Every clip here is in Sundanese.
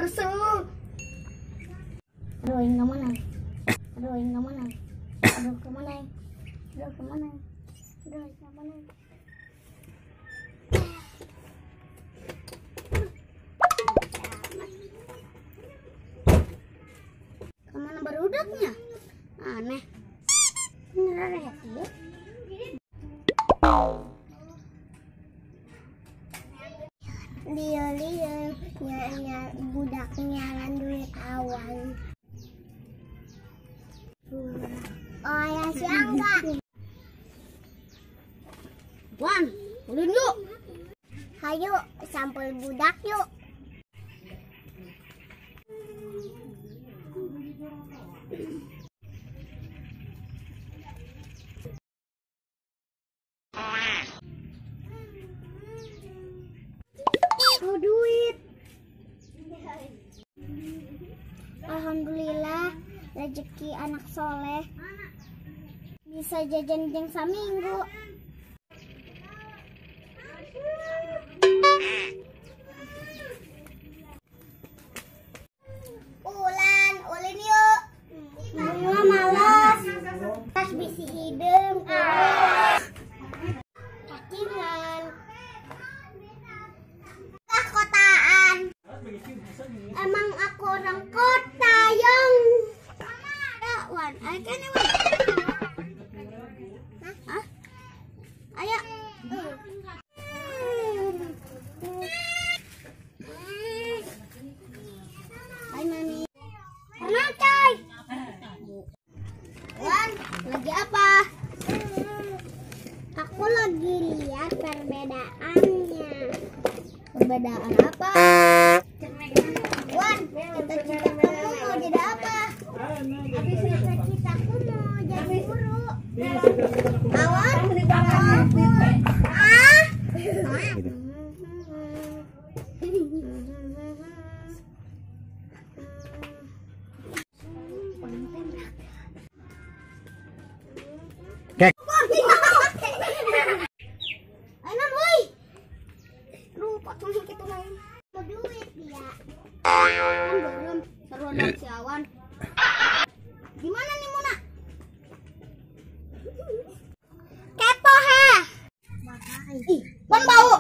Rusuh. Aduh, aing ka mana? Aduh, aing ka mana? Aduh, ka mana? Aduh, ka mana? Aduh, aing ka mana? Kemana barudaknya? Aneh. Beneran ya? Lieu-lieu budak nyaran duit awan. Oh ya si Angga. Wan, ulin yuk. Hayu, sampel budak yuk. Oh, duit. Alhamdulillah rezeki anak soleh bisa jajan jeng saminggu. Ulan, ulin yuk. Bunga malas. Tas bisi hidung. Cacingan. Kotaan. Emang aku orang kota yang Wan, ayo kan ya, Wan. Hah? Ayo. Hai Mami. Kenal coy. Wan, lagi apa? Aku lagi lihat perbedaannya. Perbedaan apa? Wan, cita-cita kamu mau jadi apa? Cita-citaku mau jadi guru. Awan, ah. Kek. Anan, woi. Lupa tuh gitu lain. Mau duit dia. Kan belum seru si Awan. Gimana nih Muna? Kepo ha. Ih, ban bau.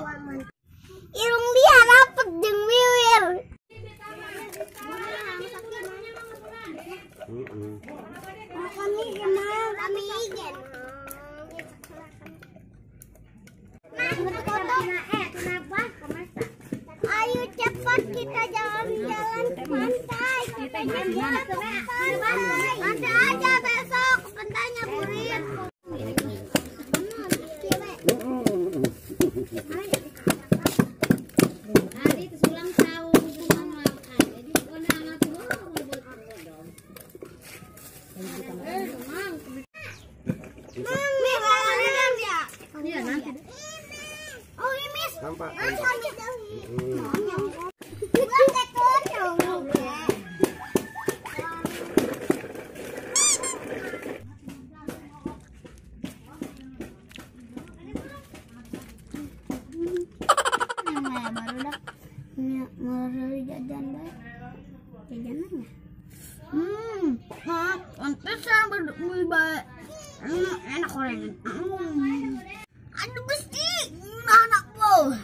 Irung dia rapet jeung wiwir. Ayo cepat kita jalan-jalan ke pantai. Jalan-jalan ke pantai. Nanti aja besok ke pantainya Burin. Oh, ini Nampak. Jajanannya. Enak gorengan. Aduh gusti, anak bu.